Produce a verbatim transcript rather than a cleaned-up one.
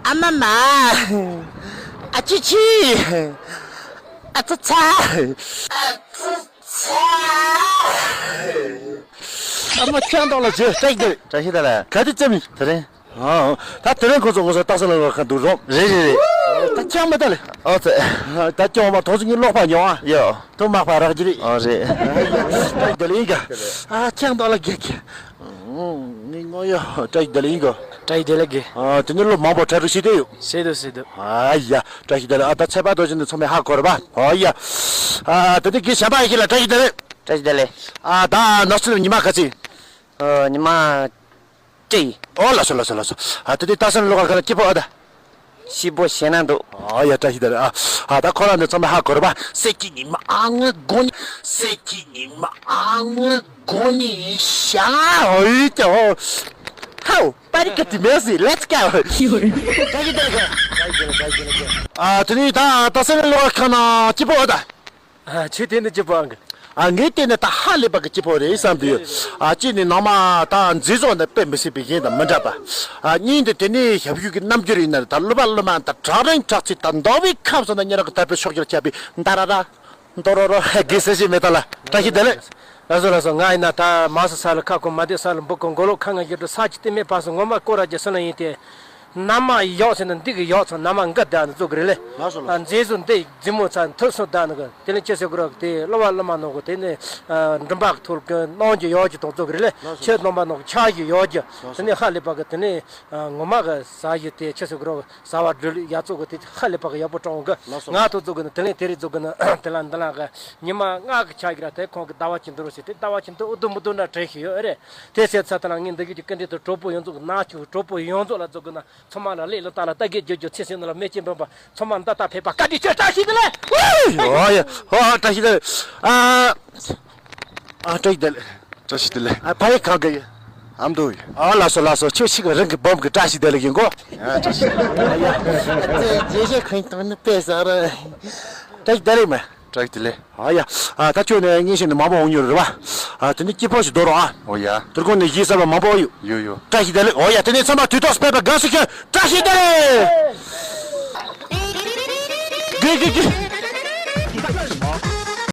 ཨ་མ་མ། ཨ་ཅི་ཅི། ཨ་ཚ་ཚ། ཨ་ཚ་ཚ། ཨ་མ་ཁྱེད་འདོག་ལ་རྗེས་སྤྲད་ཀྱི་རེད། བཀྲ་ཤིས་བདེ་ལེགས། ག་དུས་བཙལ་མི། དེ་རིང་། ཨ། ད་དེ་རིང་ཁོ་ཚོ་ངོ་སོ་སྟག་ས་ལ་ལོག་ཁ་འདུག་རོགས། རེད་རེད་རེད། ད་ཁྱེད་མ་ད་ལེ། ཨོ་ཙེ། ད་སྐྱོང་མ་ཐོག་ཚོ་ངའི་ཀློག་པ་མྱོང་ཨ། ཡོ། དུ་མག་པ་རག་གི་རེད། ཨོ་རེད། བཀྲ་ཤིས་བདེ་ལེགས་ཡིན་ག། ཨ་ཁྱེད་འདོག་ལ་རྒྱལ་གྱི། ངའི་ངོ་ཡོ་བཀྲ་ཤིས་བདེ་ལེགས་ཡིན་གོ། བཀྲ་ཤིས་བདེ་ལེགས་དགེ། ཨ་དེ་ནི་ལོ་མང་པོ་གྲ་སྒྲིག་བྱས་བསྡད་ཡོད། བྱས་འདུག་བྱས་འདུག་ཨ་ཡ་བཀྲ་ཤིས་བདེ་ལེགས། ཨ་ད་ཚེ་དཔག་རྡོ་རྗེ་འདི་ཚང་མས་ཧ་གོ་རེད་པ། ཨོ་ཡ། ཨ་དེ་ནི་དགེ་བྱམས་པ་ཡེ་ཤེས་ལགས་བཀྲ་ཤིས་བདེ་ལེགས། བཀྲ་ཤིས་བདེ་ལེགས། ཨ་ད་ནག་ཆུ་ལ་ཉི་མ་ག་ཚོད། ཨ་ཉི་མ་བཅུ་ཡིན། ཨོ་ལགས་སོ་ལགས་སོ་ལགས་སོ། ཨ་དེ་ནི་སྟག་ས་ལ་ལོག་ག་ཁ་ལ་སྐྱིད་པོ་ཨ་ད། སྐྱིད་པོ་ཞེ་ན་འདུག་ཨོ་ཡ་བཀྲ་ཤིས་བདེ་ལེགས། ཨ་ཨ་ད་ཁོ་རང་འདི་ཚང་མས་ཧ་གོ་རེད་པ། སད་ཀྱི་ཉི་མ་ཨ་ངའི་དགོང་ནི། སད་ཀྱི་ཉི་མ་ཨ་ངའི་དགོང་ནི་ཤ་ཨོ་ཡ་ཨོ། ཧའོ། Party ཀ་དེ་མེད་སི། Let's go། ཨ་དེ་ནི་ད་ད་སེ་ལེ་ལོ་ཁ་ན་སྐྱིད་པོ་ཨོ་ད། ཨ་ཁྱོད་དེ་ནི་སྐྱིད་པོ་ཨང་གི། ཨ་ངས་བལྟས་ན་ད་ཧ་ལས་པ་གི་སྐྱིད་པོ་རེད་བསམ་གི་ཡོད། ཨ་གཅིག་ནི་ནང་མ་ད་མཛེས་བཟོ་ནི་དཔེ་མི་སྲིད་པའི་ཡིན་དང་མི་འདྲ་བ། ཨ་གཉིས་ནི་དེ་ནི་ཞབས་ཞུ་གི་རྣམ་འགྱུར་ཡིན་ན་ད་གླུ་བ་གླུ་མ་ད་བྲག་རིང་བྲག་ཚི་ད་མདོ་བའི་ཁམས་སུ་ན་ཉེ་རང་གི་དར་སྤེལ་ཕྱོགས་ཀྱི་ཁྱབ་པའི་ད་ར་ར། མདོ་རོ་རོ་དགེ་སེ་ཞིག་མེད་ད་ལ། བཀྲ་ཤིས་བདེ་ལེགས། ལགས་སོ་ལགས་སོ། ང་ཡིན་ན་ད་མ་ས་ས་ལ་ཁ་ཁོ་མ་དེ་ས་ལ་འབུ་ཁོ་མགོ་ལོག་ཁ་ང་ཡོད་དུ་ས་ཅི་དེ་མེད་པ་སོ་ངོ་མ་སྐོར་ར་རྒྱ་སོ་ན་ཡིན་ཏེ། ན་མ་ཡོག་ཟེར་ན་འདི་གི་ཡོག་ཚང་ན་མ་འགའ་བསྡད་ནི་བཙུགས་གི་རེད་ལེ། ལགས་སོ་ལགས་སོ། མཛེས་བཟོ་འདི་མཛེས་མོ་ཚང་ཐུགས་སུ་བསྡད་ནི་གི་དེ་ལས་ཅི་ཟེར་གི་རོགས་དེ་གླུ་བ་གླུ་མ་ནོ་གི་དེ་ནས་མགྲིན་པ་གི་ཐོར་གི་གནང་རྒྱུ་ཡོག་གི་དང་བཙུགས་གི་རེད་ལེ། ལགས་སོ། ཁྱེད་རྣམ་པ་ནོ་གི་ཆ་ཞིག་ཡོག་གི་ལགས་སོ། དེ་ནས་ཧ་ལས་པ་གི་དེ་ནས་ངོ་མ་གི་ཟ་ཞིག་དེ་ཅི་ཟེར་གི་རོགས་ཟ་བ་འགྲུལ་ཡག་བཙུགས་གི་དེ་ཧ་ལས་པ་གི་ཡག་པོ་སྤྲང་གི། ལགས་སོ། ང་ཐུག་བཙུགས་གི་ནི་དེ་ལས་དེ་རིགས་བཙུགས་གི་ནི་དེ་ལ་འདི་ལ་གི་ཉི་མ་ལྔ་གི་ཆ་ཞིག་ར་དེ་ཁོང་གི་ཟླ་བ་ཅིག་འདུག་རོགས་ཞེས་དེ་ཟླ་བ་ཅིག་འདུག་ཨུ་དུ་མུ་དུ་འདྲ་དྲན་ཞིག་ཡོད་ཨེ་རེད། དེ་ཟེར་ཚ་ད་ལ་ངས་འདི་གི་གི་འདི་དུ་གྲོགས་པོ་ཡོངས་རྫོགས་ན་ཆུ་གྲོགས་པོ་ཡོངས་རྫོགས་ལ་རྫོགས་གི་ན་ཚང་མ་ལ་ལས་ལ་ལྟ་ལ་ལྟ་གེ་བརྗོད་རྒྱུ་ཚེ་ཟིན་ལ་མེ་ལྕེ་འབོན་པ་ཚང་མ་འདི་ལྟ་ཕེབས་པ་བཀའ་དྲིན་ཆེ། བཀྲ་ཤིས་བདེ་ལེགས། ཨོ་ཡ་ཨོ་བཀྲ་ཤིས་བདེ་ལེགས། ཨ་ཨ་བཀྲ་ཤིས་བདེ་ལེགས། བཀྲ་ཤིས་བདེ་ལེགས། ཨ་ཕ་ཡི་གང་གི་ཡོད། ཨ་མདོ་ཡོད། ཨ་ལགས་སོ་ལགས་སོ། ཁྱོད་ཤིག་རང་གི་བུམ་གི་བཀྲ་ཤིས་བདེ་ལེགས་ཡིན་གོ། ཨ་བཀྲ་ཤིས་བདེ་ལེགས། ཨ་ཡ་རྗེས་ཤེས་གང་ཡིན་དང་ནི་དཔེ་ཟ་ར། བཀྲ་ཤིས་བདེ་ལེགས་མ། བཀྲ་ཤིས་བདེ་ལེགས། ཨ་ཡ། ཨ་ད་ཁྱོད་ནས་ངེས་ཤེས་ནས་མང་པོ་འོང་མྱོང་རེད་བ། ཨ་དེ་ནི་སྐྱིད་པོ་ཞིག་འདོར་རོགས་ཨ། ཨོ་ཡ། དུར་ཁོང་ནས་གཞིས་གསར་པ་མང་པོ་ཡོད། ཡོད་ཡོད། བཀྲ་ཤིས་བདེ་ལེགས། ཨོ་ཡ་དེ་ནས་ཚང་མ་དུས་ཐོག་སྤེལ་བ་དགའ་བསུ་ཞུ། བཀྲ་ཤིས་བདེ་ལེགས། དགེ་དགེ་དགེ།